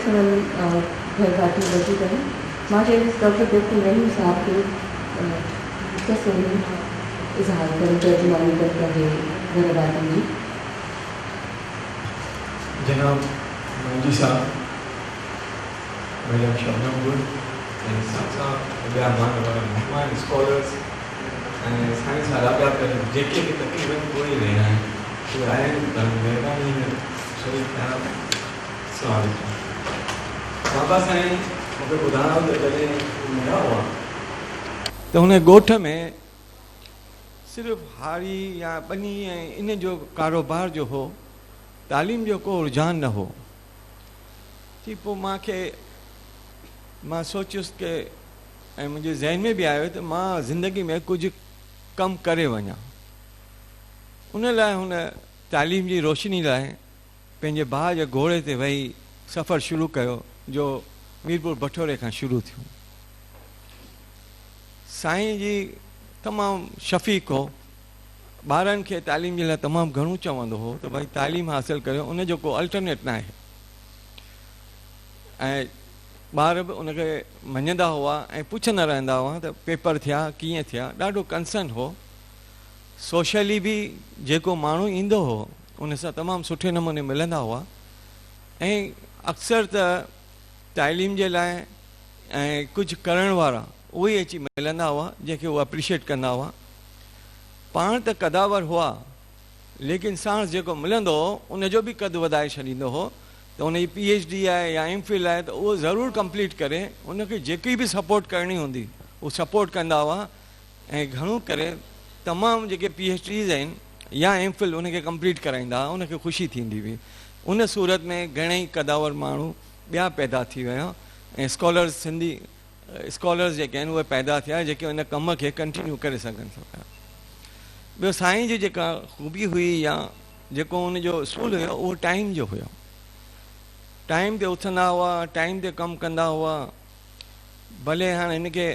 سندن گهر ڀاتي موجود آهن. مان چاهيندس ڊاڪٽر بيبڪل رحيم صاحب کي مختصر ۾ اظهار ڪن، ترجماني ڪن پنهنجي گهر ڀاتين جي. جناب مانجهي صاحب، ميڊم شبنم گل ۽ اسحاق صاحب ۽ ٻيا مانوارا مهمان اسڪالرس ۽ سائين سان لاڳاپيل جيڪي به تقريبن ڪوئي رهيا آهن اهي آيا آهن توهان جي مهرباني ۾ شريڪ ٿيا السلام عليڪم بابا سائين مون کي ٻڌايو ته جڏهن هو ننڍا هئا ته ان ڳوٺ ۾ صرف هاري يا ٻني ۽ ان جو ڪاروبار جو هو تعليم جو ڪو رجحان نه هو ٿي پوء مان کي مان سوچيس ڪي ۽ منهنجي ذهن ۾ به آيو ته مان زندگي ۾ ڪجهه ڪم ڪري وڃان. ان لاء هن تعليم جي روشني لاء پنهنجي ڀاء جي گهوڙي تي ويهي سفر شروع ڪيو جو ميرپور بٺوري کان شروع ٿيو. سائين جي تمام شفيق هو. ٻارن کي تعليم جي لاء تمام گهڻو چوندو هو ته ڀائي تعليم حاصل ڪريو ان جو ڪو الٽرنيٽ ناهي ۽ ٻار به ان کي مڃيندا هئا ۽ پڇندا رهندا هئا ته پيپر ٿيا ڪيئن ٿيا ڏاڍو ڪنسرن هو سوشلي به جيڪو ماڻهو ايندو هو ان سان تمام سٺي نموني ملندا هئا ۽ اڪثر ته تعليم جي لاء ۽ ڪجهه ڪرڻ وارا اهي ئي اچي ملندا هئا جنهن کي هو اپريشيٽ ڪندا هئا پاڻ ته قداور هئا ليڪن ساڻس جيڪو ملندو هو ان جو به قد وڌائي ڇڏيندو هو ته ان جي پي ايڇ ڊي آهي يا ايم فل آهي ته اهو ضرور ڪمپليٽ ڪري ان کي جيڪي به سپورٽ ڪرڻي هوندي هو سپورٽ ڪندا هئا ۽ گهڻو ڪري تمام جيڪي پي ايڇ ڊيز آهن يا ايم فل ان کي ڪمپليٽ ڪرائيندا هئا ان کي خوشي ٿيندي هئي ان صورت ۾ گهڻئي قداور ماڻهو ٻيا پيدا ٿي ويا ۽ اسڪالرز سنڌي اسڪالرز جيڪي آهن اهي پيدا ٿيا جيڪي ان ڪم کي ڪنٽينيو ڪري سگهن ٿا پيا. ٻيو سائين جي جيڪا خوبي هئي يا جيڪو ان جو اصول هيو اهو ٽائيم جو هيو. ٽائيم تي اٿندا هئا، ٽائيم تي ڪم ڪندا هئا. ڀلي هاڻ هن کي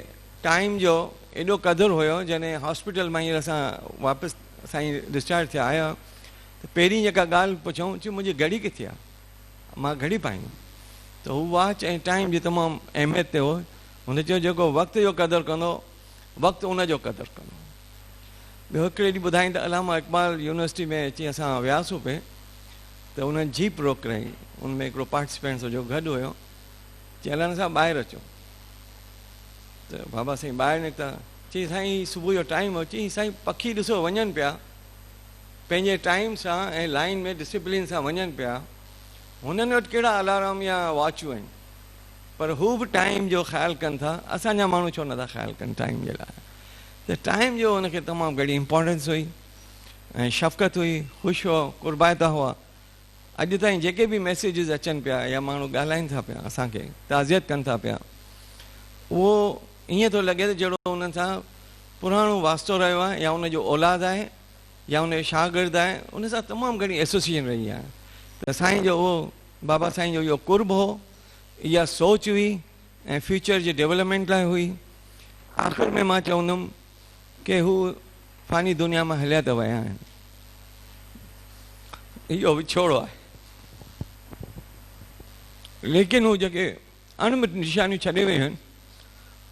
ٽائيم جو ايڏو قدر هيو جڏهن هاسپيٽل مان هينئر اسان واپس سائين ڊسچارج ٿيا آيا ته پهرين جيڪا ڳالهه پڇيائون چي منهنجي گهڙي ڪٿي آهي؟ مان گهڙي پائيندم ته هو واچ ۽ ٽائيم جي تمام اهميت تي هو. هن چيو جيڪو وقت جو قدر ڪندو، وقت ان جو قدر ڪندو. ٻيو هڪڙي ڏينهن ٻڌائين ته علامه اقبال يونيورسٽي ۾ اچي اسان وياسون پئي ته انهن جيپ روڪرائي، ان ۾ هڪڙو پارٽيسپينٽ سڄو گڏ هيو، چي الانا صاحب ٻاهر اچو ته بابا سائين ٻاهر نڪتا، چي سائين صبح جو ٽائيم هو، چي سائين پکي ڏسو وڃن پيا. پنهنجي ٽائيم سان ۽ لائين ۾ ڊسيپلين سان وڃن پيا. هنن وٽ ڪهڙا الارم يا واچون آهن پر هو به ٽائيم جو خيال ڪن ٿا. اسان جا ماڻهو ڇو نٿا خيال ڪن ٽائيم جي لاء. ته ٽائيم جو هن کي تمام گهڻي امپارٽنس هئي ۽ شفقت هئي، خوش هو، قربائتا هئا. اڄ تائين جيڪي به ميسيجز اچن پيا يا ماڻهو ڳالهائين ٿا پيا اسان کي تعزيت ڪن ٿا پيا اهو ائين ٿو لڳي ته جهڙو انهن سان پراڻو واسطو رهيو آهي يا ان جو اولاد آهي يا ان جو شاگرد آهي ان سان تمام گهڻي ايسوسيئيشن رهي آهي ته سائين جو اهو بابا سائين جو اهو قرب هو اها سوچ هئي ۽ فيوچر جي ڊيولپمينٽ لاء هئي آخر ۾ مان چوندم ڪي هو فاني دنيا مان هليا ته ويا آهن اهو وڇوڙو آهي ليڪن هو جيڪي اڻ مٽ نشانيون ڇڏي ويون آهن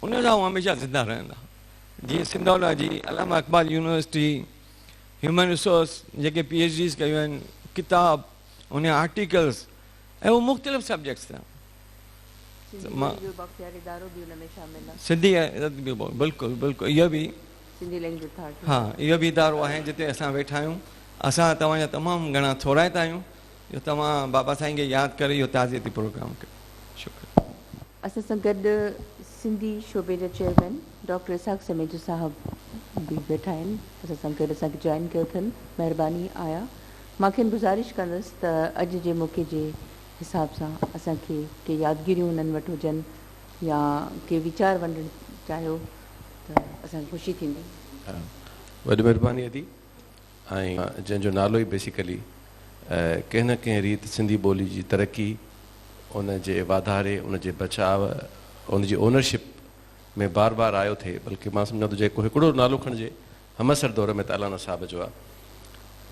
ان سان هو هميشه زنده رهندا جيئن سنڌالاجي، علامه اقبال يونيورسٽي، هيومن ريسورس جيڪي پي ايڇ ڊيز ڪيون آهن، ڪتاب، ان جا آرٽيڪلز ۽ هو مختلف سبجيڪٽس تي سنڌي ٻولي جو بااختيار ادارو به ان ۾ شامل آهي. سنڌي ادبي بورڊ بلڪل بلڪل اهو به سنڌي لينگويج اٿارٽي ها اهو به ادارو آهي جتي اسان ويٺا آهيون اسان توهان جا تمام گهڻا ٿورائتا آهيون جو توهان بابا سائين کي ياد ڪري اهو تعزيتي پروگرام ڪيو. شڪريه. اسان سان گڏ سنڌي شعبي جا چيئرمين ڊاڪٽر اسحاق سميجو صاحب به ويٺا آهن اسان سان گڏ اسان کي جوائن ڪيو اٿن مهرباني آيا مان کين گذارش ڪندس ته اڄ جي موقعي جي حساب سان اسان کي ڪي يادگيريون انهن وٽ هجن يا ڪي ويچار ونڊڻ چاهيو ته اسان کي خوشي ٿيندي. وڏي مهرباني ادي. ۽ جنهن جو نالو ئي بيسيڪلي ڪنهن نه ڪنهن ريت سنڌي ٻولي جي ترقي، ان جي واڌاري، ان جي بچاء، ان جي اونرشپ ۾ بار بار آيو ٿي بلڪه مان سمجهان ٿو جيڪو هڪڙو نالو کڻجي همعصر دور ۾ ته الانا صاحب جو آهي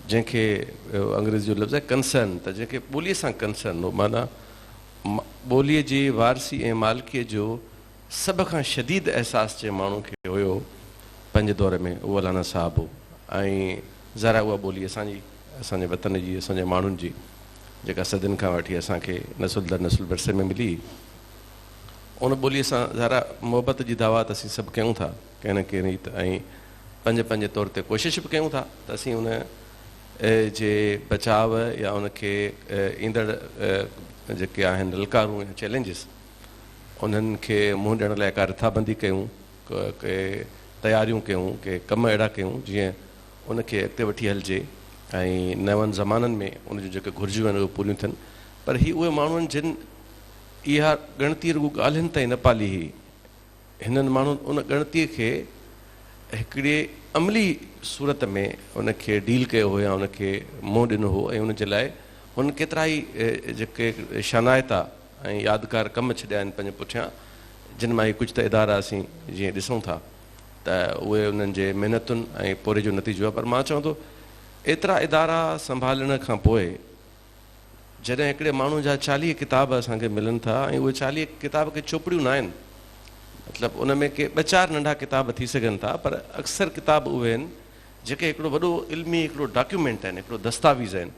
جنهن کي انگريزي جو لفظ آهي ڪنسرن ته جنهن کي ٻولي سان ڪنسرن هو معنيٰ ٻوليء جي وارثي ۽ مالڪيء جو سڀ کان شديد احساس جنهن ماڻهو کي هيو پنهنجي دور ۾ اهو الانا صاحب هو ۽ ظاهر آهي اها ٻولي اسان جي، اسان جي وطن جي، اسان جي ماڻهن جي جيڪا صدين کان وٺي اسان کي نسل در نسل ورثي ۾ ملي ان ٻوليء سان ظاهر آهي محبت جي دعويٰ ته اسين سڀ ڪيون ٿا ڪنهن نه ڪنهن ريت ۽ پنهنجي پنهنجي طور تي ڪوشش به ڪيون ٿا ته اسين ان جي بچاء يا ان کي ايندڙ جيڪي آهن للڪارون يا چئلينجز انهن کي منهن ڏيڻ لاء ڪا رٿابندي ڪيون، ڪي تياريون ڪيون، ڪي ڪم اهڙا ڪيون جيئن ان کي اڳتي وٺي هلجي ۽ نون زمانن ۾ ان جون جيڪي گهرجون آهن اهي پوريون ٿين پر هي اهي ماڻهو آهن جن اها ڳڻتي رڳو ڳالهين تائين نه پالي هئي هنن ماڻهن ان ڳڻتيء کي هڪڙي عملي صورت ۾ ان کي ڊيل ڪيو هو يا ان کي منهن ڏنو هو ۽ ان جي لاء هن ڪيترائي جيڪي شانائتا ۽ يادگار ڪم ڇڏيا آهن پنهنجي پٺيان جن مان هي ڪجهه ته ادارا اسين جيئن ڏسون ٿا ته اهي انهن جي محنتن ۽ پورهيي جو نتيجو آهي پر مان چوان ٿو ايترا ادارا سنڀالڻ کان پوء جڏهن هڪڙي ماڻهو جا 40 ڪتاب اسان کي ملن ٿا ۽ اهي 40 ڪتاب ڪي چوپڙيون نه آهن مطلب ان ۾ ڪي ٻه چار ننڍا ڪتاب ٿي سگهن ٿا پر اڪثر ڪتاب اهي آهن جيڪي هڪڙو وڏو علمي هڪڙو ڊاڪيومينٽ آهن هڪڙو دستاويز آهن.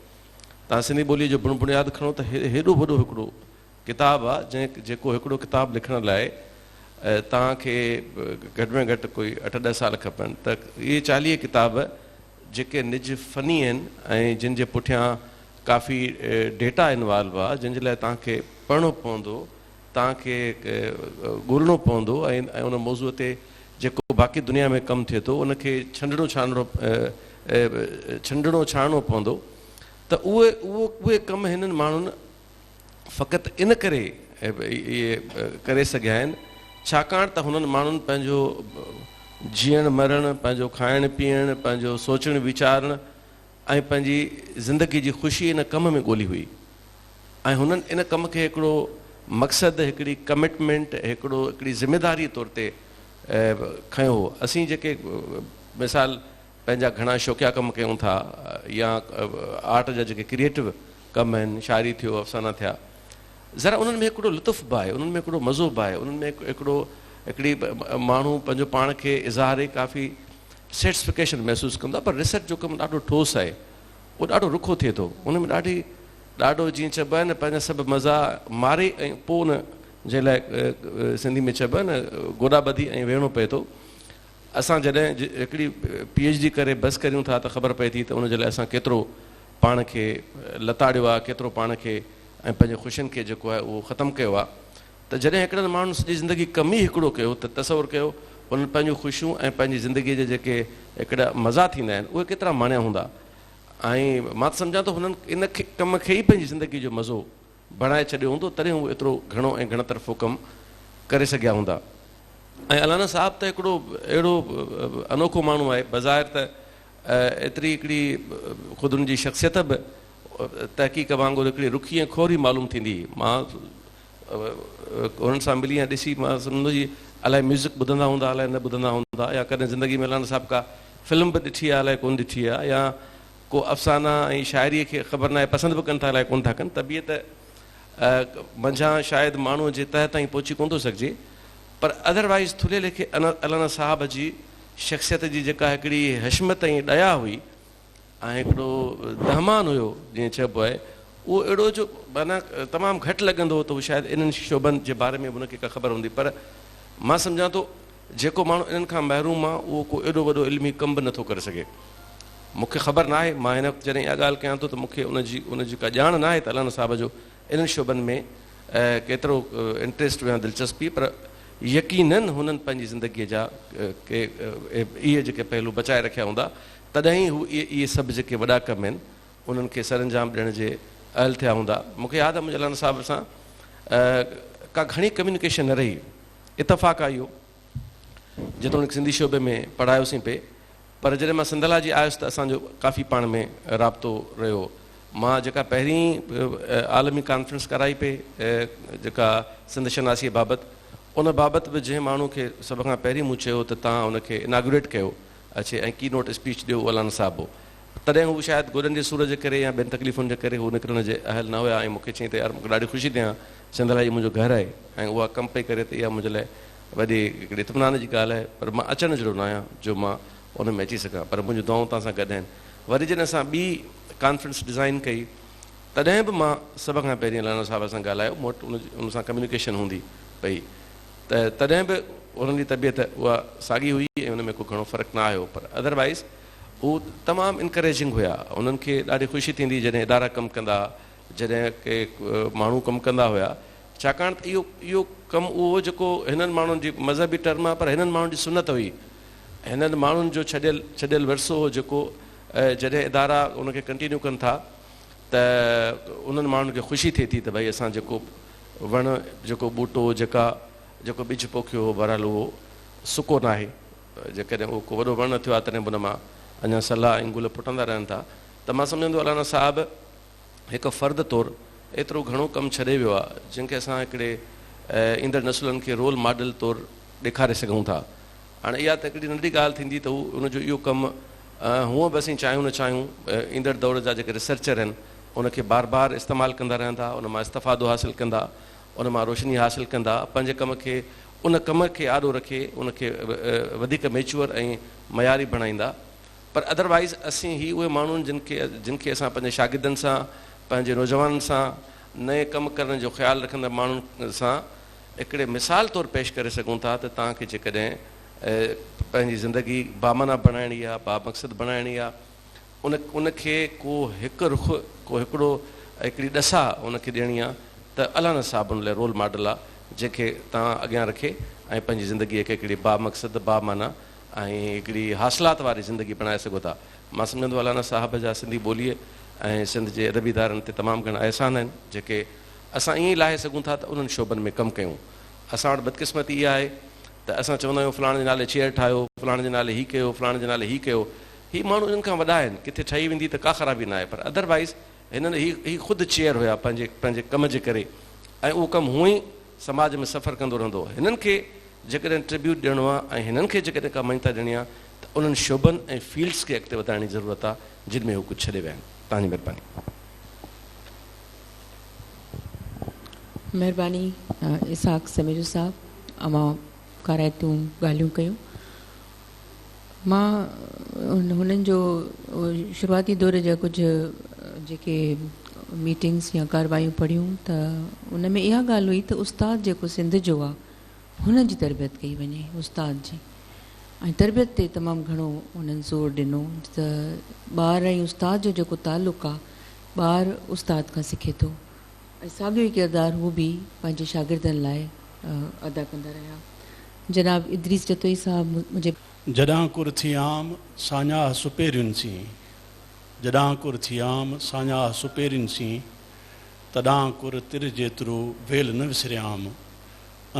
توهان سنڌي ٻوليء جو بڻ بڻياد کڻو ته هيڏو وڏو هڪڙو ڪتاب آهي جنهن جيڪو هڪڙو ڪتاب لکڻ لاء توهان کي گهٽ ۾ گهٽ ڪوئي اٺ ڏهه سال کپن ته اهي 40 ڪتاب جيڪي نج فني آهن ۽ جن جي پٺيان ڪافي ڊيٽا انوالو آهي جن جي لاء توهان کي پڙهڻو پوندو توهان کي ڳولڻو پوندو ۽ ان موضوع تي جيڪو باقي دنيا ۾ ڪم ٿئي ٿو ان کي ڇنڊڻو ڇاڻڻو ڇنڊڻو ڇاڻڻو پوندو ته اهي اهي ڪم هنن ماڻهن فقط ان ڪري اهي ڪري سگهيا آهن ڇاڪاڻ ته هنن ماڻهن پنهنجو جيئڻ مرڻ، پنهنجو کائڻ پيئڻ، پنهنجو سوچڻ ويچارڻ ۽ پنهنجي زندگي جي خوشي ان ڪم ۾ ڳولي هئي ۽ هنن ان ڪم کي هڪڙو مقصد، هڪڙي ڪمٽمينٽ، هڪڙو هڪڙي ذميداري طور تي کنيو هو. اسين جيڪي مثال پنهنجا گهڻا شوقيا ڪم ڪيون ٿا يا آرٽ جا جيڪي ڪريئيٽو ڪم آهن، شاعري ٿيو، افسانا ٿيا، ذرا انهن ۾ هڪڙو لطف به آهي، انهن ۾ هڪڙو مزو به آهي، انهن ۾ هڪڙو هڪڙي ماڻهو پنهنجو پاڻ کي اظهاري ڪافي سيٽسفڪيشن محسوس ڪندو آهي پر ريسرچ جو ڪم ڏاڍو ٺوس آهي، اهو ڏاڍو رکو ٿئي ٿو، ان ۾ ڏاڍي ڏاڍو جيئن چئبو آهي نه پنهنجا سڀ مزا ماري ۽ پوء ان جي لاء سنڌي ۾ چئبو آهي نه گوڏا ٻڌي ۽ ويهڻو پئي ٿو. اسان جڏهن هڪڙي پي ايڇ ڊي ڪري بس ڪريون ٿا ته خبر پئي ٿي ته ان جي لاء اسان ڪيترو پاڻ کي لتاڙيو آهي، ڪيترو پاڻ کي ۽ پنهنجي خوشين کي جيڪو آهي اهو ختم ڪيو آهي ته جڏهن هڪڙن ماڻهن سڄي زندگي ڪم ئي هڪڙو ڪيو ته تصور ڪيو انهن پنهنجون خوشيون ۽ پنهنجي زندگيء جا جيڪي هڪڙا مزا ٿيندا آهن اهي ڪيترا ماڻيا هوندا ۽ مان ته سمجهان ٿو هنن ان ڪم کي ئي پنهنجي زندگيء جو مزو بڻائي ڇڏيو هوندو تڏهن هو ايترو گهڻو ۽ گهڻ طرفو ڪم ڪري سگهيا هوندا ۽ الانا صاحب ته هڪڙو اهڙو انوکو ماڻهو آهي بظاهر ته ايتري هڪڙي خود ان جي شخصيت به تحقيق وانگر هڪڙي رکي ۽ کهري معلوم ٿيندي هئي. مان انهن سان ملي ۽ ڏسي مان سمجهندو هيس الائي ميوزڪ ٻڌندا هوندا الائي نه ٻڌندا هوندا يا ڪڏهن زندگي ۾ الانا صاحب ڪا فلم به ڏٺي آهي الائي ڪونه ڏٺي آهي يا ڪو افسانا ۽ شاعريء کي خبر ناهي پسند به ڪن ٿا الائي ڪونه ٿا ڪن. طبيعت منجهان شايد ماڻهوء جي تهه تائين پهچي ڪونه ٿو سگهجي پر ادروائيز ٿلهي ليکي الانا صاحب جي شخصيت جي جيڪا هڪڙي حشمت ۽ ڏيا هئي ۽ هڪڙو دهمان هيو جيئن چئبو آهي اهو اهڙو جو معنيٰ تمام گهٽ لڳندو هو ته هو شايد انهن شعبن جي باري ۾ به هن کي ڪا خبر هوندي پر مان سمجهان ٿو جيڪو ماڻهو انهن کان محروم آهي اهو ڪو ايڏو وڏو علمي ڪم به نٿو ڪري سگهي. مون کي خبر ناهي مان هن وقت جڏهن اها ڳالهه ڪيان ٿو ته مون کي ان جي ان جي ڪا ڄاڻ ناهي ته الانا صاحب جو انهن شعبن ۾ ڪيترو انٽريسٽ يا دلچسپي پر يقينن هنن پنهنجي زندگيء جا ڪي اهي جيڪي پهلو بچائي رکيا هوندا تڏهن ئي هو اهي سڀ جيڪي وڏا ڪم آهن انهن کي سرانجام ڏيڻ جي اهل ٿيا هوندا. مون کي ياد آهي منهنجي الانا صاحب سان ڪا گهڻي ڪميونيڪيشن نه رهي. اتفاق آهي اهو. جيتوڻيڪ سنڌي شعبي ۾ پڙهايوسين پئي پر جڏهن مان سنڌالاجي آيس ته اسان جو ڪافي پاڻ ۾ رابطو رهيو. مان جيڪا پهرين عالمي ڪانفرنس ڪرائي پئي جيڪا سنڌ شناسيء بابت ان بابت به جنهن ماڻهو کي سڀ کان پهرين مون چيو ته توهان ان کي اناگوريٽ ڪيو اچي ۽ ڪي نوٽ اسپيچ ڏيو اهو الانا صاحب هو. تڏهن هو شايد گوڏن جي سور جي ڪري يا ٻين تڪليفن جي ڪري هو نڪرڻ جي اهل نه هيا ۽ مون کي چيائين ته يار مون کي ڏاڍي خوشي ٿي آهي سنڌ الاجي منهنجو گهر آهي ۽ اها ڪم پئي ڪري ته اها منهنجي لاء وڏي هڪڙي اطمينان جي ڳالهه آهي پر مان اچڻ جهڙو نه آهيان جو مان ان ۾ اچي سگهان پر منهنجون دعائون توهان سان گڏ آهن. وري جڏهن اسان ٻي ڪانفرنس ڊزائين ڪئي تڏهن به مان سڀ کان پهرين الانا صاحب سان ڳالهايو مون وٽ ان سان ڪميونيڪيشن هوندي پئي ته تڏهن به انهن جي طبيعت اها ساڳي هئي ۽ ان ۾ ڪو گهڻو فرق نه آيو پر ادروائيز هو تمام انڪريجنگ هيا انهن کي ڏاڍي خوشي ٿيندي جڏهن ادارا ڪم ڪندا جڏهن ڪي ماڻهو ڪم ڪندا هيا ڇاڪاڻ ته اهو اهو ڪم اهو هو جيڪو هنن ماڻهن جي مذهبي ٽرم آهي پر هنن ماڻهن جي سنت هئي هنن ماڻهن جو ڇڏيل ڇڏيل ورثو هو جيڪو جڏهن ادارا ان کي ڪنٽينيو ڪن ٿا ته انهن ماڻهن کي خوشي ٿئي ٿي ته ڀئي اسان جيڪو وڻ جيڪو ٻوٽو جيڪا جيڪو ٻج پوکيو هو بهرحال اهو سڪو ناهي جيڪڏهن اهو ڪو وڏو وڻ نه ٿيو آهي تڏهن به ان مان اڃا سلا ۽ گل ڦٽندا رهن ٿا ته مان سمجهندو الانا صاحب هڪ فرد طور ايترو گهڻو ڪم ڇڏي ويو آهي جنهن کي اسان هڪڙي ايندڙ نسلن کي رول ماڊل طور ڏيکاري سگهون ٿا. هاڻي اها ته هڪڙي ننڍڙي ڳالهه ٿيندي ته هو ان جو اهو ڪم هونء به اسين چاهيون نه چاهيون ايندڙ دور جا جيڪي ريسرچر آهن ان کي بار بار استعمال ڪندا رهندا ان مان استفادو حاصل ڪندا ان مان روشني حاصل ڪندا پنهنجي ڪم کي ان ڪم کي آڏو رکي ان کي وڌيڪ ميچوئر ۽ معياري بڻائيندا. پر ادروائيز اسين هي اهي ماڻهو آهن جن کي جن کي اسان پنهنجي شاگردن سان پنهنجي نوجوانن سان نئين ڪم ڪرڻ جو خيال رکندڙ ماڻهن سان هڪڙي مثال طور پيش ڪري سگهون ٿا ته توهان کي جيڪڏهن پنهنجي زندگي بامعنيٰ بڻائڻي آهي بامقصد بڻائڻي آهي ان ان کي ڪو هڪ رخ ڪو هڪڙو هڪڙي ڏسا ان کي ڏيڻي آهي ته الانا صاحب ان لاء رول ماڊل آهي جنهن کي توهان اڳيان رکي ۽ پنهنجي زندگيء کي هڪڙي بامقصد بامعنيٰ ۽ هڪڙي حاصلات واري زندگي بڻائي سگهو ٿا. مان سمجهندو الانا صاحب جا سنڌي ٻوليء ۽ سنڌ جي ادبي ادارن تي تمام گهڻا احسان آهن، جيڪي اسان ائين ئي لاهي سگهون ٿا ته انهن شعبن ۾ ڪم ڪيون. اسان وٽ بدقسمتي اها آهي ته اسان چوندا آهيون فلاڻي جي نالي چيئر ٺاهيو، فلاڻي جي نالي هي ڪيو، فلاڻي جي نالي هي ڪيو. هي ماڻهو انهن کان وڏا آهن، ڪٿي ٺهي ويندي ته ڪا خرابي ناهي پر ادروائيز هنن هي هي خود چيئر هيا پنهنجي پنهنجي ڪم جي ڪري ۽ اهو ڪم هونئن ئي سماج ۾ سفر ڪندو رهندو. هنن کي جيڪڏهن ٽربيوٽ ڏيڻو آهي ۽ هنن کي جيڪڏهن ڪا مڃتا ڏيڻي آهي ته انهن شعبن ۽ فيلڊز کي اڳتي وڌائڻ جي ضرورت آهي جن ۾ هو ڪجهه ڇڏي ويا آهن. توهان جي مهرباني. مهرباني اسحاق سميجو صاحب اوهان ڪارائتيون ڳالهيون ڪيون. مان هنن جو شروعاتي دور جا ڪجهه جيڪي ميٽنگس يا ڪاروايون پڙهيون ته ان ۾ اها ڳالهه هئي ته استاد جيڪو سنڌ جو آهي هن جي تربيت ڪئي وڃي استاد جي ۽ تربيت تي تمام گهڻو هنن زور ڏنو ته ٻار ۽ استاد جو جيڪو تعلق آ ٻار استاد کان سکي ٿو ۽ ساڳيو ئي ڪردار هو به پنهنجي شاگردن لاء ادا ڪندا رهيا جناب ادريس جتوئي صاحب منهنجي. جڏان ڪر ٿيام ساڃاهه سپيرين سين، جڏان ڪر ٿيام ساڃاهه سپيرين سين، تڏان ڪر تر جيترو ويل نه وسريام،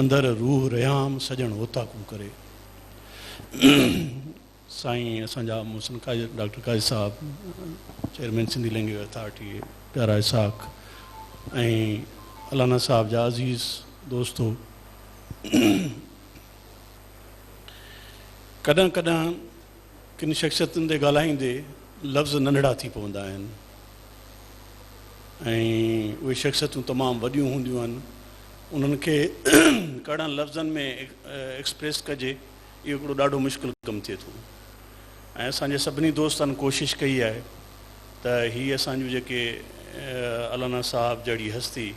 اندر روح رهيام سڄڻ اوطاقون ڪري. سائين اسان جا محسن قاضي ڊاڪٽر قاضي صاحب چيئرمين سنڌي لينگويج اٿارٽي پيارا اسحاق ۽ الانا صاحب جا عزيز دوستو ڪڏهن ڪڏهن ڪن شخصيتن تي ڳالهائيندي لفظ ننڍڙا ٿي پوندا آهن ۽ اهي شخصيتون تمام وڏيون هونديون آهن انهن کي ڪهڙن لفظن ۾ ايڪسپريس ڪجي اهو هڪڙو ڏاڍو مشڪل ڪم ٿئي ٿو ۽ اسان جي سڀني دوستن ڪوشش ڪئي آهي ته هي اسان جون جيڪي الانا صاحب جهڙي هستي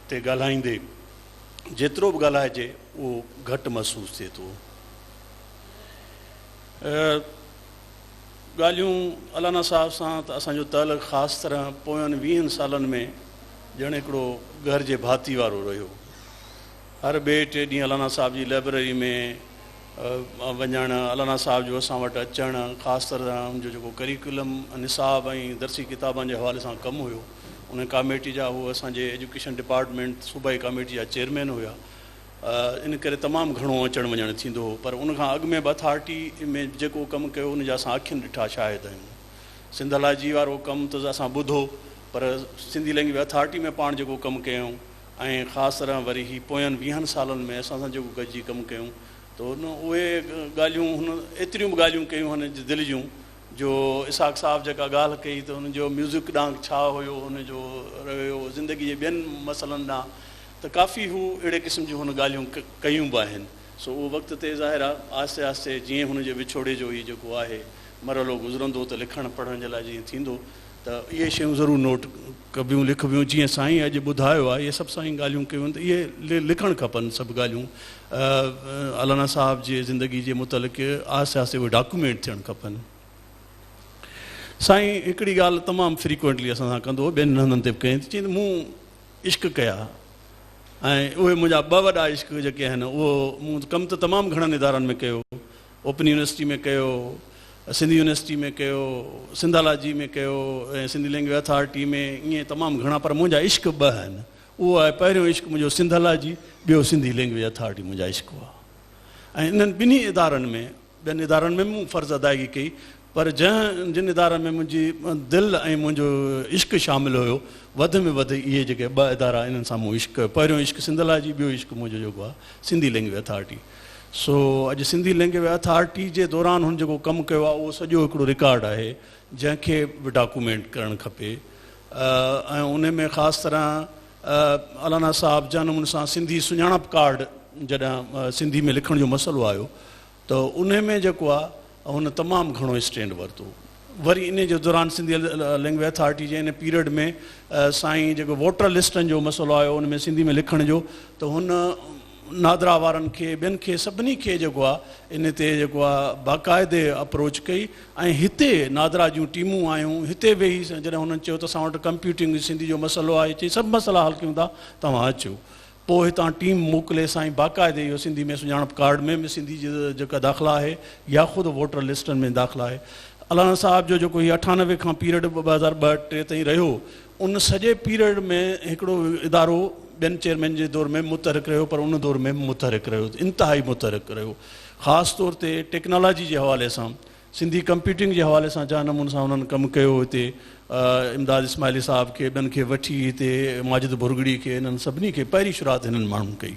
تي ڳالهائيندي جيترو به ڳالهائجي اهو گهٽ محسوس ٿئي ٿو. ڳالهيون الانا صاحب سان ته اسان جو تعلق خاص طرح پوين ويهن سالن ۾ ڄڻ هڪڙو گهر جي ڀاتي وارو رهيو. هر ٻئي ٽئين ڏينهن الانا صاحب جي لئبرري ۾ وڃڻ، الانا صاحب جو اسان وٽ اچڻ، خاص طرح ان جو جيڪو ڪريڪولم، نصاب ۽ درسي ڪتابن جي حوالي سان ڪم هيو، ان ڪاميٽي جا هو اسان جي ايجوڪيشن ڊپارٽمينٽ صوبائي ڪاميٽي جا چيئرمين هيا. ان ڪري تمام گهڻو اچڻ وڃڻ ٿيندو هو پر ان کان اڳ ۾ به اٿارٽي ۾ جيڪو ڪم ڪيو ان جا اسان اکين ڏٺا شاهد آهيون. سنڌ الاجي وارو ڪم ته اسان ٻڌو پر سنڌي لينگويج اٿارٽي ۾ پاڻ جيڪو ڪم ڪيائون ۽ خاص طرح وري هي پوين ويهن سالن ۾ اسان سان جيڪو گڏجي ڪم ڪيائون ته ان اهي ڳالهيون هن ايتريون به ڳالهيون ڪيون هن دل جون جو اسحاق صاحب جيڪا ڳالهه ڪئي ته هن جو ميوزڪ ڏانهن ڇا هيو هن جو رويو زندگي جي ٻين مسئلن ڏانهن ته ڪافي هو اهڙي قسم جون هن ڳالهيون ڪيون به آهن سو اهو وقت تي ظاهر آهي آهستي آهستي جيئن هن جي وڇوڙي جو هي جيڪو آهي مرحلو گذرندو ته لکڻ پڙهڻ جي لاء جيئن ٿيندو ته اهي شيون ضرور نوٽ ڪبيون لکبيون جيئن سائين اڄ ٻڌايو آهي اهي سڀ سائين ڳالهيون ڪيون ته اهي لکڻ کپن سڀ ڳالهيون الانا صاحب جي زندگي جي متعلق آهستي آهستي اهي ڊاڪيومينٽ ٿيڻ کپن. سائين هڪڙي ڳالهه تمام فريڪوئنٽلي اسان سان ڪندو هو ٻين هنڌن تي به ڪيائين ته چيائين ته مون عشق ڪيا ۽ اهي منهنجا ٻه وڏا عشق جيڪي آهن اهو مون ڪم ته تمام گهڻن ادارن ۾ ڪيو اوپن يونيورسٽي ۾ ڪيو، سنڌ يونيورسٽي ۾ ڪيو، سنڌالاجي ۾ ڪيو ۽ سنڌي لينگويج اٿارٽي ۾ ائين تمام گهڻا پر منهنجا عشق ٻه آهن اهو آهي پهريون عشق منهنجو سنڌالاجي ٻيو سنڌي لينگويج اٿارٽي منهنجا عشق هئا ۽ انهن ٻنهي ادارن ۾ ٻين ادارن ۾ به مون فرض ادائگي ڪئي پر جنهن جن ادارن ۾ منهنجي دل ۽ منهنجو عشق شامل هيو وڌ ۾ وڌ اهي جيڪي ٻه ادارا انهن سان مون عشق ڪيو پهريون عشق سنڌالاجي ٻيو عشق منهنجو جيڪو آهي سنڌي لينگويج اٿارٽي سو اڄ سنڌي لينگويج اٿارٽي جي دوران هن جيڪو ڪم ڪيو آهي اهو سڄو هڪڙو رڪارڊ آهي جنهن کي به ڊاڪومينٽ ڪرڻ کپي ۽ ان ۾ خاص طرح الانا صاحب جنهن نموني سان سنڌي سڃاڻپ ڪارڊ جڏهن سنڌي ۾ لکڻ جو مسئلو آيو ته ان ۾ جيڪو آهي هن تمام گهڻو اسٽينڊ ورتو. وري انهي جي دوران سنڌي لينگويج اٿارٽي جي ان پيريڊ ۾ سائين جيڪو ووٽر لسٽن جو مسئلو آيو ان ۾ سنڌي ۾ لکڻ جو ته هن نادرا وارن کي ٻين کي سڀني کي جيڪو آهي ان تي جيڪو آهي باقاعدي اپروچ ڪئي ۽ هتي نادرا جون ٽيمون آيون هتي ويهي جڏهن هنن چيو ته اسان وٽ ڪمپيوٽنگ سنڌي جو مسئلو آهي چئي سڀ مسئلا حل ڪيون ٿا توهان اچو پوء هتان ٽيم موڪلي سائين باقاعدي اهو سنڌي ۾ سڃاڻپ ڪارڊ ۾ به سنڌي جي جيڪا داخلا آهي يا خود ووٽر لسٽن ۾ داخلا آهي. الانا صاحب جو جيڪو هي 98 کان پيريڊ 2002 ٽي تائين رهيو ان سڄي پيريڊ ۾ هڪڙو ادارو ٻين چيئرمين جي دور ۾ به متحرڪ رهيو پر ان دور ۾ به متحرڪ رهيو انتهائي متحرڪ رهيو خاص طور تي ٽيڪنالاجي جي حوالي سان سنڌي ڪمپيوٽنگ جي حوالي سان جنهن نموني سان انهن ڪم ڪيو هتي امداد اسماعيلي صاحب کي ٻين کي وٺي هتي ماجد ڀرڳڙي کي انهن سڀني کي پهرين شروعات هنن ماڻهن ڪئي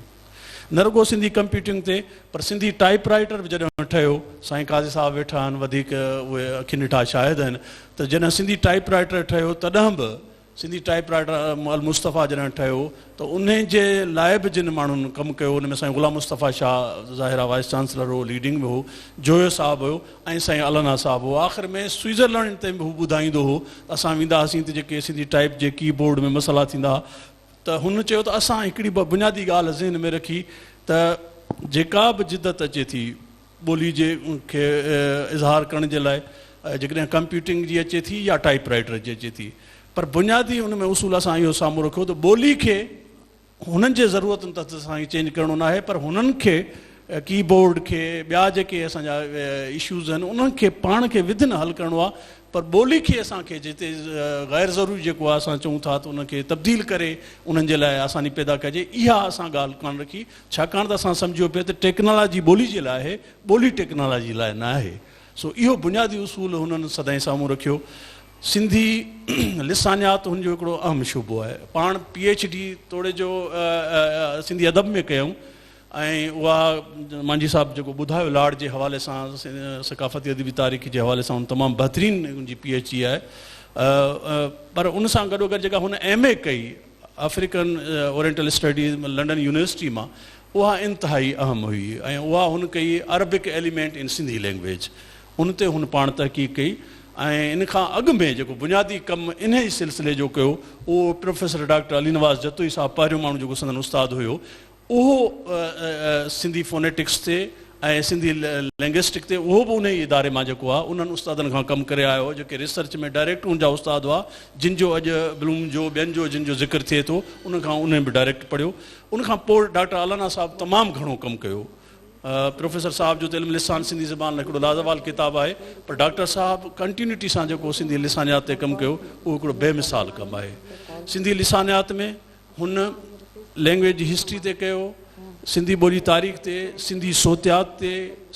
نه رڳو سنڌي ڪمپيوٽنگ تي پر سنڌي ٽائيپ رائيٽر به جڏهن ٺهيو سائين قاضي صاحب ويٺا آهن وڌيڪ اهي اکين ڏٺا شاهد آهن ته جڏهن سنڌي ٽائيپ رائيٽر ٺهيو تڏهن به سنڌي ٽائيپ رائيٽر المصطفيٰ جڏهن ٺهيو ته انهي جي لاء به جن ماڻهن ڪم ڪيو ان ۾ سائين غلام مصطفيٰ شاهه ظاهر آهي وائيس چانسلر هو ليڊنگ ۾ هو، جويو صاحب هيو ۽ سائين الانا صاحب هو. آخر ۾ سوئيزرلينڊ تائين به هو ٻڌائيندو هو ته اسان ويندا هئاسين ته جيڪي سنڌي ٽائيپ جي ڪي بورڊ ۾ مسئلا ٿيندا ها ته هن چيو ته اسان هڪڙي بنيادي ڳالهه ذهن ۾ رکي ته جيڪا به جدت اچي ٿي ٻولي جي کي اظهار ڪرڻ جي لاء جيڪڏهن ڪمپيوٽنگ جي اچي ٿي يا ٽائيپ رائيٽر جي اچي ٿي پر بنيادي ان ۾ اصول اسان اهو سامهون رکيو ته ٻولي کي هنن جي ضرورتن تحت اسان کي چينج ڪرڻو ناهي پر هنن کي ڪي بورڊ کي ٻيا جيڪي اسان جا اشوز آهن انهن کي پاڻ کي وڌن حل ڪرڻو آهي پر ٻولي کي اسان کي جتي غير ضروري جيڪو آهي اسان چئون ٿا ته ان کي تبديل ڪري انهن جي لاء آساني پيدا ڪجي اها اسان ڳالهه ڪانه رکي ڇاڪاڻ ته اسان سمجهيو پئي ته ٽيڪنالاجي ٻولي جي لاء آهي، ٻولي ٽيڪنالاجي لاء نه آهي. سو اهو بنيادي اصول هنن سدائين سامهون رکيو. سنڌي لسانيات هن جو هڪڙو اهم شعبو آهي. پاڻ پي ايڇ ڊي توڙي جو سنڌي ادب ۾ ڪيائون ۽ اها مانجهي صاحب جيڪو ٻڌايو لاڙ جي حوالي سان ثقافتي ادبي تاريخ جي حوالي سان هن تمام بهترين ان جي پي ايڇ ڊي آهي پر ان سان گڏوگڏ جيڪا هن ايم اي ڪئي African oriental studies London university مان اها انتهائي اهم هئي ۽ اها هن ڪئي Arabic element in Sindhi language ان تي هن پاڻ تحقيق ڪئي ۽ ان کان اڳ ۾ جيڪو بنيادي ڪم انهي سلسلي جو ڪيو اهو پروفيسر ڊاڪٽر علي نواز جتوئي صاحب پهريون ماڻهو جيڪو سندن استاد هيو اهو سنڌي فونيٽڪس تي ۽ سنڌي لنگئسٽڪ تي اهو به انهي اداري مان جيڪو آهي انهن استادن کان ڪم ڪري آيو هو جيڪي ريسرچ ۾ ڊائريڪٽ ان جا استاد هئا جن جو اڄ بلوم جو ٻين جو جن جو ذڪر ٿئي ٿو ان کان انهن به ڊائريڪٽ پڙهيو ان کان پوء ڊاڪٽر الانا صاحب تمام گهڻو ڪم ڪيو پروفيسر صاحب جو ته علم لسان سنڌي زبان لاء هڪڙو لازوال ڪتاب آهي پر ڊاڪٽر صاحب ڪنٽينيوٽي سان جيڪو سنڌي لسانيات تي ڪم ڪيو اهو هڪڙو بي مثال ڪم آهي سنڌي لسانيات ۾ هن لينگويج جي هسٽري تي ڪيو، سنڌي ٻولي تاريخ تي، سنڌي صوتيات تي،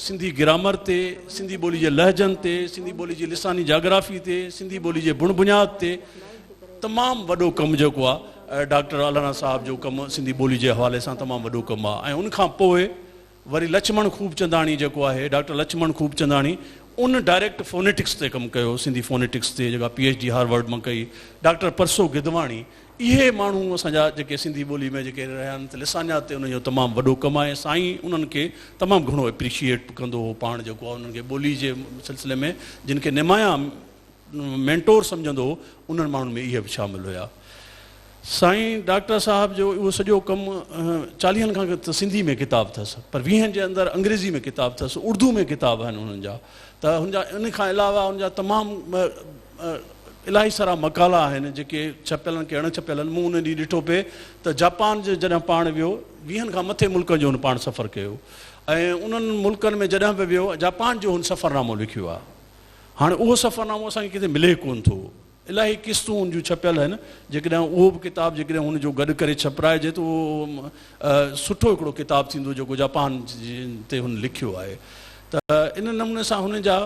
سنڌي گرامر تي، سنڌي ٻولي جي لهجن تي، سنڌي ٻولي جي لساني جاگرافي تي، سنڌي ٻولي جي بڻ بنياد تي تمام وڏو ڪم جيڪو آ ڊاڪٽر الانا صاحب جو ڪم سنڌي ٻولي جي حوالي سان تمام وڏو ڪم آ ۽ ان کان پوء وري لڇمڻ خوبچنداڻي جيڪو آهي ڊاڪٽر لڇمڻ خوبچنداڻي ان ڊائريڪٽ فونيٽڪس تي ڪم ڪيو، سنڌي فونيٽڪس تي جيڪا پي ايڇ ڊي هارورڊ مان ڪئي، ڊاڪٽر پرسو گدواڻي، اهي ماڻهو اسان جا جيڪي سنڌي ٻولي ۾ جيڪي رهيا آهن ته لسانيات تي انهن جو تمام وڏو ڪم آهي ۽ سائين انهن کي تمام گهڻو اپريشيئيٽ به ڪندو هو پاڻ جيڪو آهي انهن کي ٻولي جي سلسلي ۾ جن کي نمايان مينٽور سمجهندو هو انهن ماڻهن ۾ اهي به شامل هيا. سائين ڊاڪٽر صاحب جو اهو سڄو ڪم چاليهن کان ته سنڌي ۾ ڪتاب اٿس پر ويهن جي اندر انگريزي ۾ ڪتاب اٿس اردو ۾ ڪتاب آهن انهن جا ته هن جا ان کان علاوه ان جا تمام الاهي سارا مقالا آهن جيڪي ڇپيل آهن ڪي اڻ ڇپيل آهن مون ان ڏينهن ڏٺو پئي ته جاپان جي جڏهن پاڻ ويو ويهن کان مٿي ملڪن جو هن پاڻ سفر ڪيو ۽ انهن ملڪن ۾ جڏهن به ويو جاپان جو هن سفرنامو لکيو آهي هاڻي اهو سفرنامو اسان کي ڪٿي ملي ڪونه ٿو. الاهي قسطون ان جون ڇپيل آهن. جيڪڏهن اهو به ڪتاب جيڪڏهن هن جو گڏ ڪري ڇپرائجي ته اهو سٺو هڪڙو ڪتاب ٿيندو جيڪو جاپان تي هن لکيو آهي. ته ان نموني سان هن جا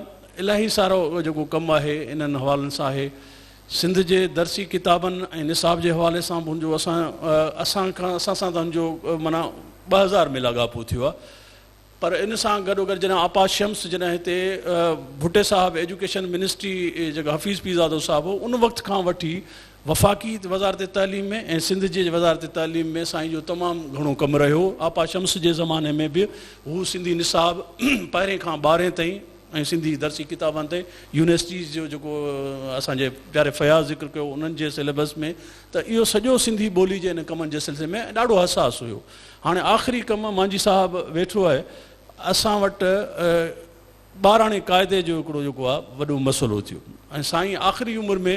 الاهي سارو جيڪو ڪم آهي انهن حوالن سان آهي. سنڌ جي درسي ڪتابن ۽ نصاب جي حوالي سان به هن جو اسان اسان کان اسان سان ته هن جو معنيٰ 2000 ۾ لاڳاپو ٿيو آهي. پر ان سان گڏوگڏ جڏهن آپا شمس جڏهن هتي ڀٽي صاحب ايجوڪيشن منسٽري جيڪو حفيظ پيرزادو صاحب هو ان وقت کان وٺي وفاقي وزارت تعليم ۾ ۽ سنڌ جي وزارت تعليم ۾ سائين جو تمام گهڻو ڪم رهيو. آپا شمس جي زماني ۾ به هو سنڌي نصاب پهرين کان ٻارهين تائين ۽ سنڌي درسي ڪتابن تي يونيورسٽيز جو جيڪو اسان جي پياري فياض ذڪر ڪيو انهن جي سليبس ۾ ته اهو سڄو سنڌي ٻولي جي ان ڪمن جي سلسلي ۾ ڏاڍو حساس هيو. هاڻي آخري ڪم مانجهي صاحب ويٺو آهي اسان وٽ ٻاراڻي قاعدي جو هڪڙو جيڪو آهي وڏو مسئلو ٿيو ۽ سائين آخري عمر ۾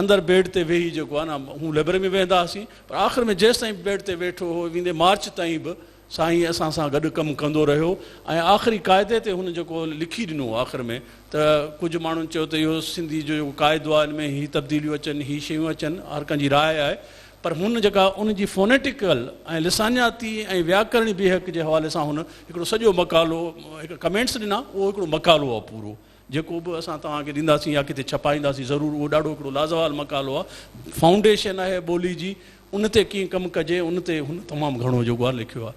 اندر بيڊ تي ويهي جيڪو آهي نه هو لئبرري ۾ ويهندا هئاسين پر آخر ۾ جيستائين بيڊ تي ويٺو هو ويندي مارچ تائين به سائين اسان سان گڏ ڪم ڪندو رهيو ۽ آخري قاعدي تي هن جيڪو لکي ڏنو آخر ۾ ته ڪجهه ماڻهن چيو ته اهو سنڌي جو جيڪو قاعدو آهي ان ۾ هي تبديليون اچن هي شيون اچن هر ڪنهن جي راء آهي پر هن جيڪا ان جي فونيٽيڪل ۽ لسانياتي ۽ وياڪرڻي بيهڪ جي حوالي سان هن هڪڙو سڄو مقالو هڪ ڪمينٽس ڏنا اهو هڪڙو مقالو آهي پورو جيڪو به اسان توهان کي ڏينداسين يا ڪٿي ڇپائينداسين ضرور اهو ڏاڍو هڪڙو لازوال مقالو آهي فائونڊيشن آهي ٻولي جي ان تي ڪيئن ڪم ڪجي ان تي هن تمام گهڻو جيڪو آهي لکيو آهي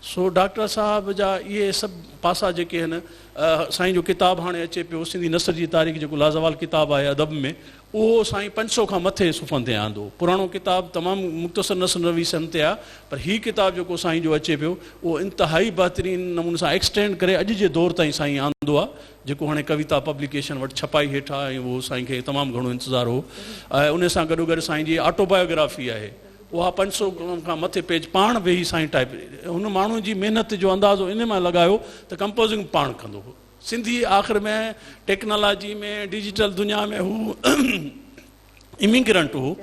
سو ڊاڪٽر صاحب جا اهي سڀ پاسا جيڪي آهن سائين جو ڪتاب هاڻي اچي پيو سنڌي نثر جي تاريخ جيڪو لازوال ڪتاب آهي ادب ۾ اهو سائين 500 کان مٿي صفحن تي آندو. پراڻو ڪتاب تمام مختصر نثر نويسن تي آ پر هي ڪتاب جيڪو سائين جو اچي پيو اهو انتهائي بهترين نموني سان ايڪسٽينڊ ڪري اڄ جي دور تائين سائين آندو آ جيڪو هاڻي ڪويتا پبليڪيشن وٽ ڇپائي هيٺ آ ۽ اهو سائين کي تمام گهڻو انتظار هو ۽ ان سان گڏوگڏ سائين جي آٽو بايوگرافي آهي اها 500 کان مٿي پيج پاڻ ويهي سائين ٽائپ هن ماڻهو جي محنت جو اندازو ان مان لڳايو ته ڪمپوزنگ پاڻ ڪندو هو. سنڌي آخر ۾ ٽيڪنالاجي ۾ ڊجيٽل دنيا ۾ هو اميگرنٽ هو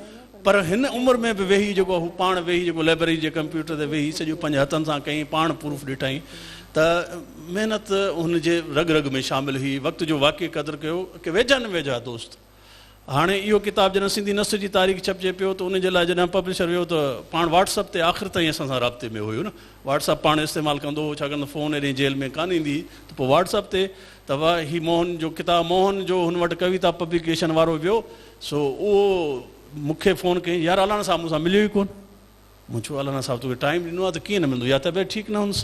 پر هن عمر ۾ به ويهي جيڪو هو پاڻ ويهي جيڪو لائبريري جي ڪمپيوٽر تي ويهي سڄو پنهنجي هٿن سان ڪيائين پاڻ پروف ڏٺائين ته محنت هن جي رڳ رڳ ۾ شامل هئي وقت جو واقعي قدر ڪيو ڪي ويجها نه ويجها دوست هاڻي اهو ڪتاب جڏهن سنڌي نثر جي تاريخ ڇپجي پيو ته ان جي لاء جڏهن پبلشر ويو ته پاڻ واٽس اپ تي آخر تائين اسان سان رابطي ۾ هيو نه واٽس اپ پاڻ استعمال ڪندو هو ڇاڪاڻ ته فون ايڏي جيل ۾ ڪانه ايندي هئي ته پوء واٽس اپ تي ته واهه هي موهن جو ڪتاب موهن جو هن وٽ ڪويتا پبليڪيشن وارو ويو سو اهو مون کي فون ڪيائين يار الانا صاحب مون سان مليو ئي ڪونه مون چيو الانا صاحب توکي ٽائيم ڏنو آهي ته ڪيئن نه ملندو يا طبيعت ٺيڪ نه هوندس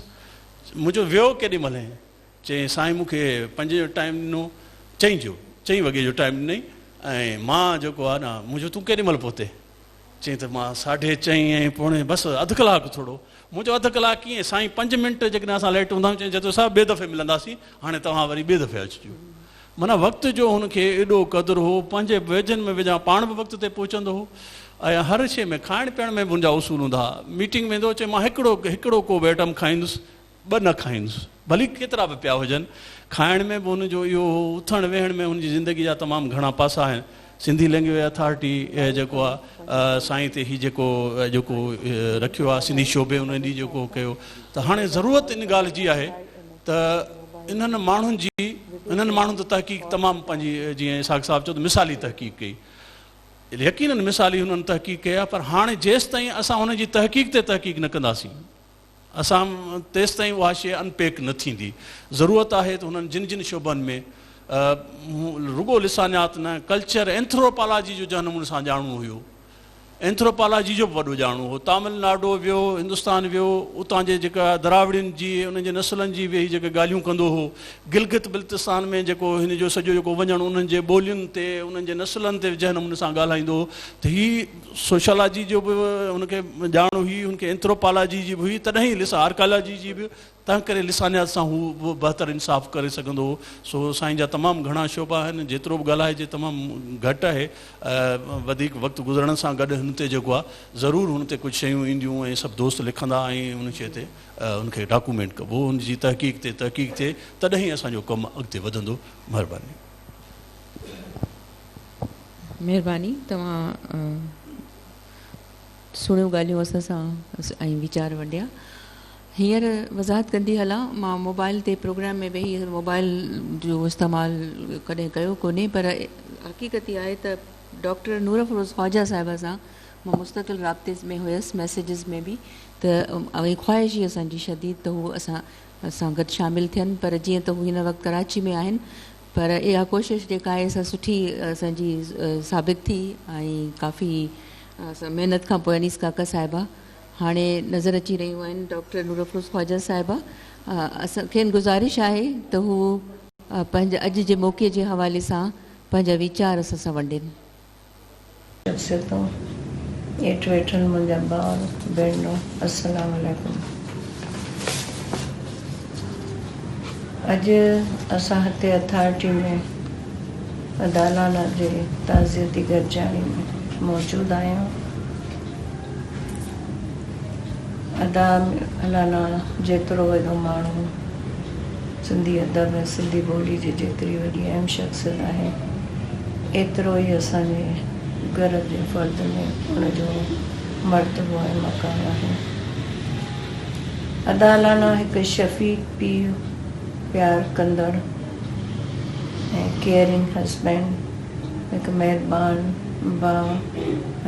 مون چيو ويو ڪيڏي مهل چيائين سائين مون کي پنجين جو ٽائيم ڏنو، چئين جو، چئين وڳي جو ٽائيم ڏنائين ۽ مان جيڪو آهي نه، مون چيو تون ڪيڏي مهل پهتين؟ چيائين ته مان ساڍي چئين ۽ پوڻي بس اڌ ڪلاڪ ٿورو. مون چيو اڌ ڪلاڪ ڪيئن سائين پنج منٽ جيڪڏهن اسان ليٽ هوندا آهيون، چيائين جتوئي صاحب ٻئي دفعي ملنداسين، هاڻي توهان وري ٻئي دفعي اچجو. معنيٰ وقت جو هن کي ايڏو قدر هو، پنهنجي ويجهن ۾ ويجها پاڻ به وقت تي پهچندو هو ۽ هر شيء ۾ کائڻ پيئڻ ۾ به هن جا اصول هوندا هئا. ميٽنگ ويندو هو، چيائين مان هڪڙو هڪڙو ڪو به ائٽم کائيندس، ٻه نه کائيندس، ڀلي ڪيترا به پيا هجن. کائڻ ۾ به هن جو اهو هو، اٿڻ ويهڻ ۾ هن جي زندگي جا تمام گهڻا پاسا آهن. سنڌي لينگويج اٿارٽي جيڪو آ سائين تي هي جيڪو جيڪو رکيو آ سنڌي شعبي ان ڏينهن جيڪو ڪيو ته هاڻي ضرورت ان ڳالهه جي آهي ته انهن ماڻهن جي انهن ماڻهن ته تحقيق تمام پنهنجي جيئن اسحاق صاحب چيو ته مثالي تحقيق ڪئي يقينن مثالي هنن تحقيق ڪئي آ پر هاڻي جيستائين اسان هن جي تحقيق تي تحقيق نه ڪنداسين اسان تيستائين اها شيء ان پيڪ نه ٿيندي. ضرورت آهي ته هنن جن جن شعبن ۾ رڳو لسانيات نه، ڪلچر، اينٿروپالاجي جو جنهن نموني سان ڄاڻو هيو. اينٿروپالاجي جو به وڏو ڄاڻو هو. تامل ناڊو ويو، هندستان ويو، اتان جي جيڪا دراوڙين جي انهن جي نسلن جي ويهي جيڪي ڳالهيون ڪندو هو. گلگت بلتستان ۾ جيڪو هن جو سڄو جيڪو وڃڻ انهن جي ٻولين تي انهن جي نسلن تي جنهن نموني سان ڳالهائيندو هو ته هي سوشالاجي جو به هن کي ڄاڻ هئي، هن کي اينٿروپالاجي جي به هئي، تڏهن ئي آرڪالاجي جي به، تنهن ڪري لسانيات سان هو بهتر انصاف ڪري سگهندو هو. سو سائين جا تمام گهڻا شعبا آهن، جيترو به ڳالهائجي تمام گهٽ آهي. وڌيڪ وقت گذرڻ سان گڏ هن تي جيڪو آهي ضرور هن تي ڪجهه شيون اينديون ۽ سڀ دوست لکندا ۽ ان شيء تي ان کي ڊاڪومينٽ ڪبو، ان جي تحقيق تي تحقيق ٿئي تڏهن ئي اسان جو ڪم اڳتي وڌندو. مهرباني. مهرباني توهان سهڻيون ڳالهيون اسان سان ۽ ويچار ونڊيا. هينئر وضاحت ڪندي هلان، مان موبائل تي پروگرام ۾ ويهي موبائل جو استعمال ڪڏهن ڪيو ڪونهي پر حقيقت اها آهي ته ڊاڪٽر نور افروز خواجه صاحبه سان مان مستقل رابطي ۾ هيس ميسيجز ۾ به ته اهي خواهش هئي اسان جي شديد ته هو اسان سان گڏ شامل ٿين پر جيئن ته هو هن وقت ڪراچي ۾ آهن پر اها ڪوشش جيڪا آهي سا سٺي اسان جي ثابت ٿي ۽ ڪافي محنت کان پوء انيس ڪاڪا صاحبه هاڻي نظر اچي رهيون آهن ڊاڪٽر نور افروز خواجه صاحبه اسان کين گذارش آهي ته هو پنهنجي اڄ جي موقعي جي حوالي سان پنهنجا ويچار اسان سان ونڊين. شخصيتون، هيٺ ويٺل منهنجا ڀائر ڀينرون السلام عليڪم. اڄ اسان هتي اٿارٽي ۾ ادا لالا جي تعزيتي گڏجاڻي ۾ موجود آهيون. ادا لالا جيترو وڏو ماڻهو سنڌي ادب ۽ سنڌي ٻولي جي جيتري وڏي اهم شخصيت آهي ايترو ئي اسان جي گهر جي فرد ۾ ان جو مرتبو ۽ مقام آهي. ادا لالا هڪ شفيق پيء، پيار ڪندڙ ۽ ڪيئرنگ هسبينڊ، هڪ مهربان ڀاء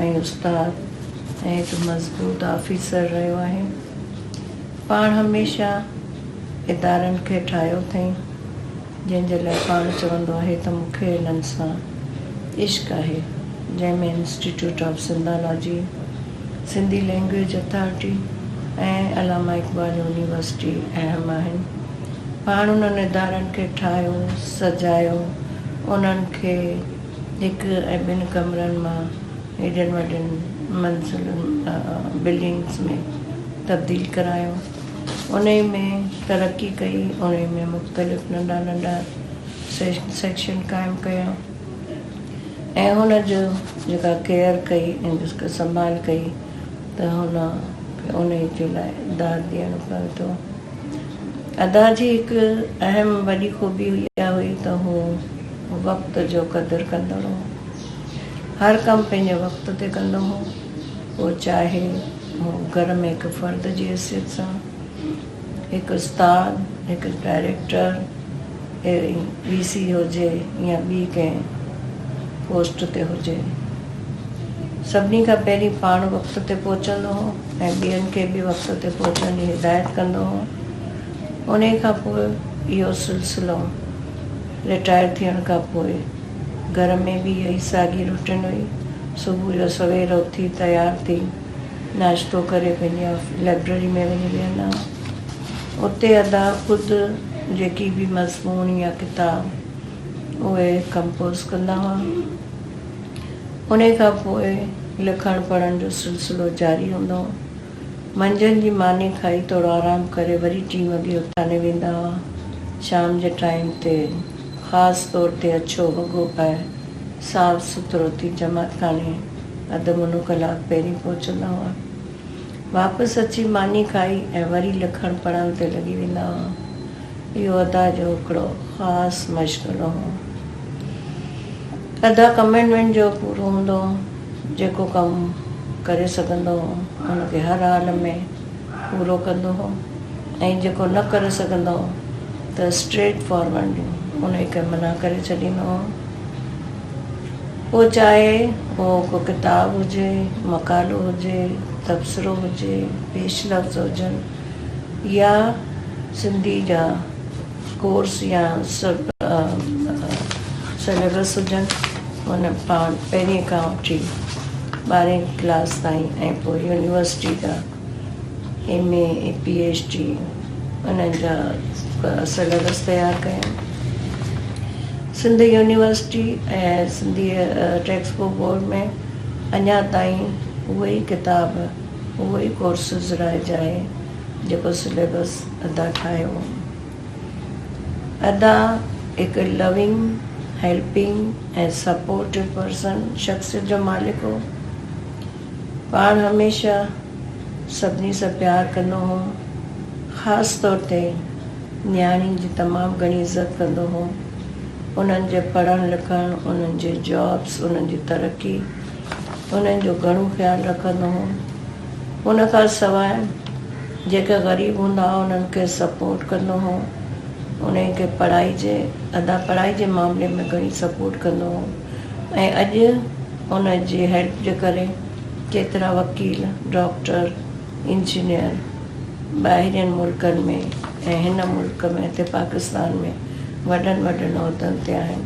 ۽ استاد ۽ هڪ مضبوط آفيسر رهيو آهي. پاڻ هميشه ادارن کي ٺاهيو اٿئين، جنهن جي لاء پاڻ چوندو آهي ته مون کي انهن سان عشق آهي، جنهن ۾ institute of Sindhology, Sindhi language authority ۽ Allama Iqbal university اهم آهن. پاڻ انهن ادارن کي ٺاهيو، سجايو، انهن کي هڪ ۽ ٻن ڪمرن مان هيڏين وڏين منزلن، بلڊنگس، ۾ تبديل ڪرايو. انهي ۾ ترقي ڪئي، انهي ۾ مختلف ننڍا ننڍا سيڪشن قائم ڪيا ۽ هن جو جيڪا ڪيئر ڪئي ۽ جيڪا سنڀال ڪئي ته هن کي انهي جي لاء داد ڏيڻو پوي ٿو. ادا جي هڪ اهم وڏي خوبي اها هئي ته هو وقت جو قدر ڪندڙ هو. هر ڪم پنهنجي وقت تي ڪندو هو. پوء چاهي هو گهر ۾ هڪ فرد جي حيثيت سان، هڪ استاد، هڪ ڊائريڪٽر، وي سي هجي يا ٻي ڪنهن پوسٽ تي هجي. سڀني کان پهرين پاڻ وقت تي پهچندو هو ۽ ٻين کي به وقت تي پهچڻ جي هدايت ڪندو هو. انهي کان پوء اهو سلسلو رٽائر ٿيڻ کان پوء گهر ۾ به اها ئي ساڳي روٽين هئي. صبح جو سوير اٿي تيار ٿي ناشتو ڪري پنهنجي لئبرري ۾ وڃي ويهندا هئا. اتي ادا خود جيڪي به مضمون يا ڪتاب اهي ڪمپوز ڪندا هئا. انهي کان پوء لکڻ پڙهڻ جو سلسلو جاري هوندو هو. منجهند جي ماني کائي ٿورو آرام ڪري وري ٽين وڳي اٿاني ويندا هئا. شام جي ٽائيم تي خاص طور تي اڇو وڳو پائي صاف سٿرو ٿي جماعت خاني اڌ منو ڪلاڪ پهرين پهچندا هئا. واپس اچي ماني کائي ۽ وري لکڻ پڙهڻ تي لڳي ويندا هئا. اهو ادا جو هڪڙو خاص مشغلو هو. ادا ڪمٽمينٽ جو پورو هوندو هو. جيڪو ڪم ڪري سگهندو هو ان کي هر حال ۾ پورو ڪندو هو ۽ جيڪو نه ڪري سگهندو هو ته اسٽريٽ فارورڊ ان کي منع ڪري ڇڏيندو هو. پوء چاهي اهو ڪو ڪتاب هجي، مقالو هجي، تبصرو هجي، پيش لفظ هجن يا سنڌي جا ڪورس يا سليبس هجن، هن پاڻ پهرين کان وٺي ٻارهين ڪلاس تائين ۽ پوء يونيورسٽي جا M A ۽ P H D انهن جا سليبس تيار ڪيا. Sindh university ۽ Sindhi text book board ۾ اڃا تائين اهي ئي ڪتاب اهو ئي ڪورسز رائج آهي جيڪو سليبس ادا ٺاهيو هو. ادا هڪ لونگ، هيلپنگ ۽ سپورٽو پرسن شخصيت جو مالڪ هو. پاڻ هميشه سڀني سان پيار ڪندو هو. خاص طور تي نياڻين جي تمام گهڻي عزت ڪندو هو. انهن جي پڙهڻ لکڻ، انهن جي جابس، انهن جي ترقي، انهن جو گهڻو خيال رکندو هو. ان کان سواء جيڪي غريب هوندا هئا انهن کي سپورٽ ڪندو هو. انهن کي پڙهائي جي ادا پڙهائي جي معاملي ۾ گهڻي سپورٽ ڪندو هو ۽ اڄ ان جي هيلپ جي ڪري ڪيترا وڪيل، ڊاڪٽر، انجنيئر ٻاهرين ملڪن ۾ ۽ هن ملڪ ۾ هتي پاڪستان ۾ وڏن وڏن عهدن تي آهن.